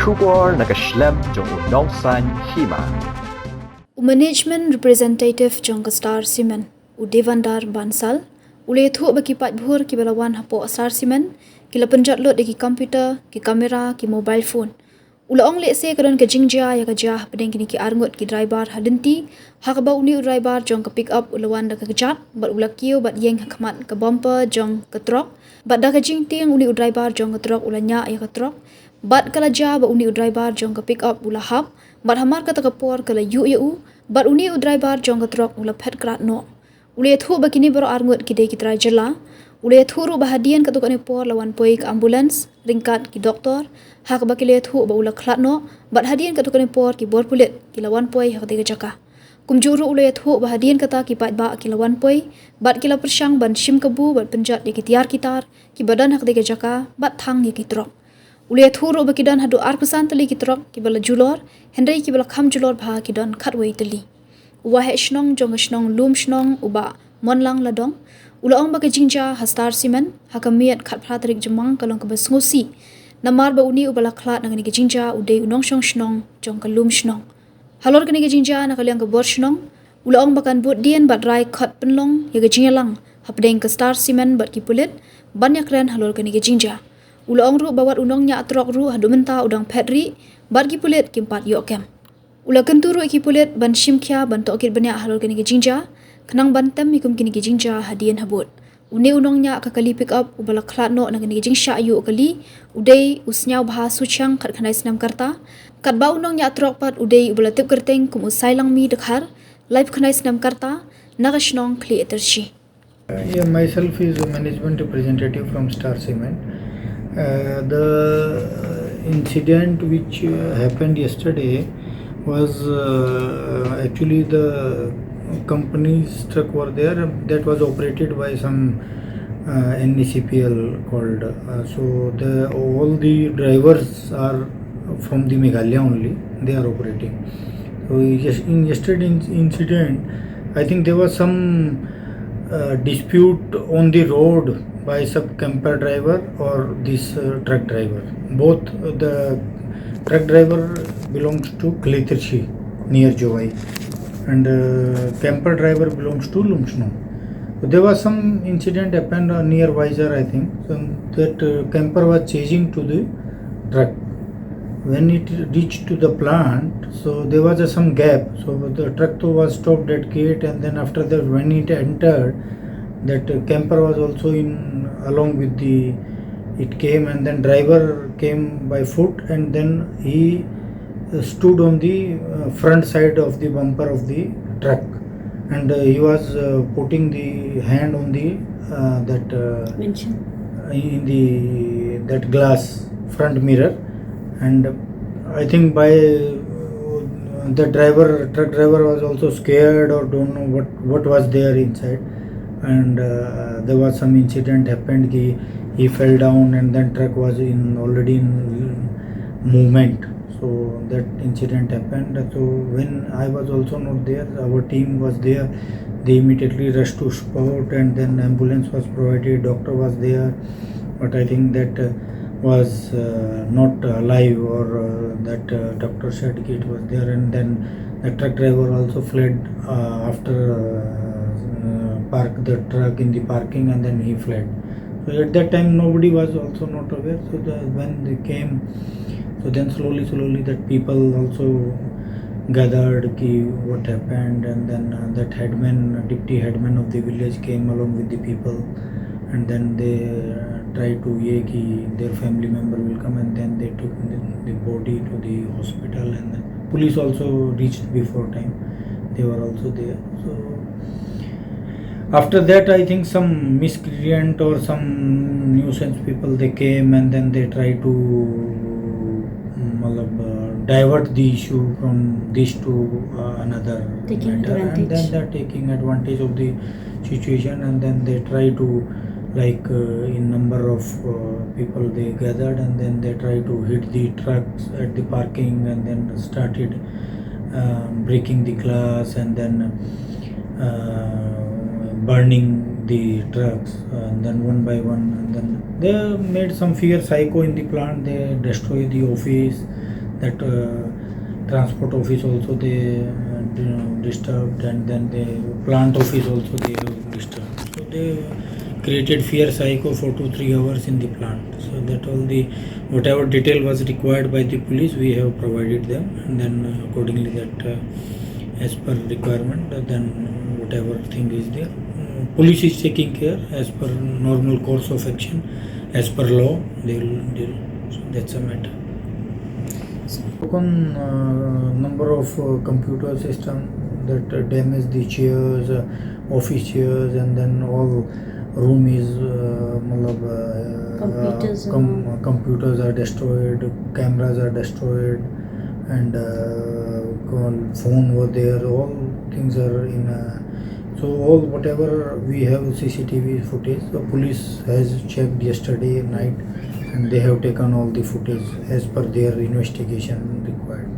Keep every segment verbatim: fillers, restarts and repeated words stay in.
Khubor na ka shlem jong u nongsaiñ hima. U Management Representative jong ka Star Cement, u Devendar Bansal, u la ïathuh ba ki paidbah kiba la wan hapoh Star Cement ki la pynjot lut ïa ki computer, ki camera, ki mobile phone. U la ong lehse ka don ka jingjia ïa ka jia hapdeng kine ki arngut ki driver ha lynti, ha kaba une u driver jong ka pick up u la wan da ka kjat bad u la kiew bad ïeng ha khmat ka bumper jong ka truck, bad da ka jingtieng une u driver jong ka truck u la ñiah ïa ka truck, bad ka la jia ba une u driver jong ka pick up u la hap, bad hamar kata ka por ka la ïuh ïa u, bad une u driver jong ka truck u la phet krad noh. U la ïathuh ba kine baroh arngut ki dei ki trai jylla. U la ïathuh ruh ba hadien katto katne por la wan poi ka ambulance ryngkat ki doktor, ha kaba ki la ïathuh ba u la khlad noh, bad hadien katto katne por ki bor pulit ki la wan poi ha katei ka jaka. Kumjuh ruh u la ïathuh ba hadien kata ki paidbah ki la wan poi, bad ki la pyrshang ban shim kabu bad pynjot ïa ki tiar ki tar kiba don ha katei ka jaka bad thang ïa ki truck. U la ïathuh ruh ba ki don haduh arphew san tylli ki truck kiba la julor, hynrei kiba la kham julor bha ki don khatwei tylli. U waheh shnong jong ka shnong Lumshnong, u Bah Monlang Ladong, u la ong ba ka jingjia ha Star Cement ha ka miet khatphra tarik Jymmang ka long kaba sngewsih, namar ba une uba la khlad na kane ka jingjia u dei u nongshong shnong jong ka Lumshnong. Halor kane ka jingjia na ka liang ka bor shnong, u la ong ba kan bud dien bad rai khot pynlong ïa ka jingïalang hapdeng ka Star Cement bad ki pulit ban ïakren halor kane ka jingjia. U la ong ruh ba wat u nongñiah truck ruh haduh mynta u dang phet rieh, bad ki pulit kim pat ïoh kem. U la kyntu ruh ïa ki pulit ban shim khia ban tohkit bniah halor kane ka jingjia, khnang ban tem ïa kum kine ki jingjia hadien habud. Une u nongñiah ka kali pick up uba la khlad noh na kane ka jingshah ïuh kali u dei u Sniawbha Suchiang, khatkhyndai snem ka rta, katba u nongñiah truck pat u dei uba la tip kyrteng kum u Sailangmi Dkhar, laiphew khyndai snem ka rta, na ka shnong Khliehtershi. Yeah, myself is a management representative from Star Cement. Uh, the incident which uh, happened yesterday was uh, actually the company's truck were there that was operated by some uh, N E C P L called. Uh, so the all the drivers are from the Meghalaya only. They are operating. So yes, in yesterday in- incident, I think there was some uh, dispute on the road by some camper driver or this uh, truck driver. Both the truck driver belongs to Khliehtershi near Jowai, and uh, camper driver belongs to Lumshnong. So there was some incident happened uh, near Vizag, I think. So that uh, camper was chasing to the truck. When it reached to the plant, so there was uh, some gap. So the truck too was stopped at gate, and then after that, when it entered, that uh, camper was also in along with the. It came, and then driver came by foot, and then he uh, stood on the uh, front side of the bumper of the truck, and uh, he was uh, putting the hand on the uh, that uh, Mention. in the that glass front mirror, and I think by uh, the driver, truck driver was also scared or don't know what what was there inside, and uh, there was some incident happened. He he fell down, and then truck was in already in movement. So that incident happened. So when I was also not there, our team was there. They immediately rushed to spot, and then ambulance was provided, doctor was there, but I think that uh, was uh, not alive, or uh, that uh, doctor said it was there, and then the truck driver also fled uh, after uh, uh, parked the truck in the parking, and then he fled. So at that time, nobody was also not aware. So the, when they came, so then slowly, slowly that people also gathered ki what happened, and then uh, that headman, deputy headman of the village came along with the people, and then they uh, tried to ye ki their family member will come, and then they took the, the body to the hospital, and the police also reached before time. They were also there. So after that, I think some miscreant or some nuisance people, they came and then they try to matlab, uh, divert the issue from this to uh, another Taking matter, and advantage. Then they're taking advantage of the situation, and then they try to, like uh, in number of uh, people they gathered, and then they try to hit the trucks at the parking, and then started um, breaking the glass, and then uh, burning the trucks, and then one by one, and then they made some fierce psycho in the plant. They destroy the office, That uh, transport office also they uh, di- disturbed, and then the plant office also they have disturbed. So they created fear psycho for two three hours in the plant. So that all the whatever detail was required by the police, we have provided them, and then uh, accordingly that uh, as per requirement, uh, then whatever thing is there, uh, police is taking care as per normal course of action, as per law. They will deal. So that's a matter. Broken uh, number of uh, computer system that uh, damage the chairs, uh, office chairs, and then all room is uh, matlab, uh, Computers uh, com- and all. Computers are destroyed, cameras are destroyed, and uh, phone were there. All things are in. Uh, so all whatever we have C C T V footage, the police has checked yesterday night, and they have taken all the footage as per their investigation required.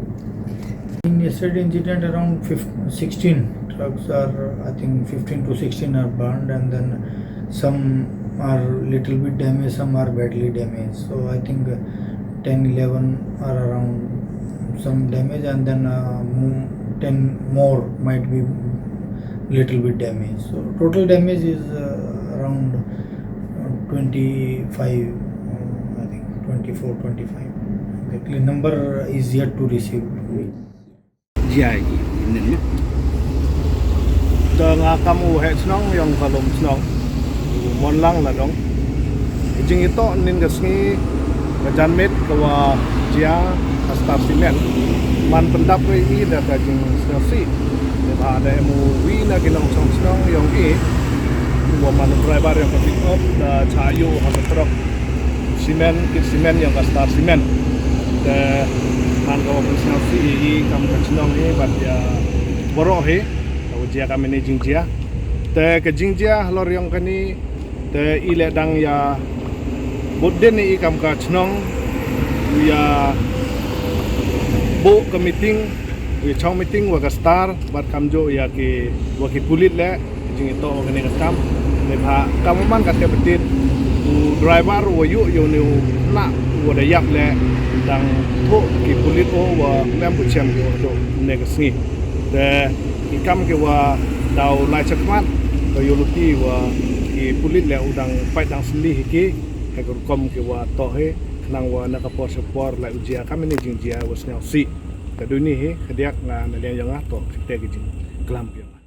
In yesterday incident, around fifteen, sixteen trucks are, I think, fifteen to sixteen are burned, and then some are little bit damaged, some are badly damaged. So I think uh, ten, eleven are around some damage, and then uh, mo- ten more might be little bit damaged. So total damage is uh, around uh, twenty-five, uh, I think twenty-four, twenty-five. The clear number is yet to receive. Jia i nin ma. Te nga kam u heh chnong yong ka lum chnong. U mon lang la dong. Jing ito nin ka sngi ka janmet ka wa jia ka Star Cement. Man pyndap re i da ka jing sngewsih. Te ba da em u wi na ki nong chnong chnong yong i. Wa man driver yong ka pick up da cha yu ha ka truck. Cement, kit cement yong ka Star Cement. Te man ka wa pynsngewsih i kam ka chnong hi bad ya baroh hi. Ka wa jia ka mene jingjia. Te ka jingjia halor yong kani te i le dang ya bud den i kam ka chnong ya bu ka meeting, ya chong meeting wa ka Star bad kam jo ya ki wa ki pulit le. Jing ito kane ka kam ne ba kam man ka te betit u driver wa yu yu ne u na wa da yap le dang tho ki pulit o wa mem bu chem yu do ne ka sngi. Te ki kam ki wa dau lai chakmat ka yu luti wa ki pulit le u dang pait dang sli hi ki ka rukom ki wa to hi khnang wa na ka por sa por lai u jia kam ne jing jia wa sngewsih. Ka duni hi ka diak nga na liang yong nga to ki te ki jing klam pi.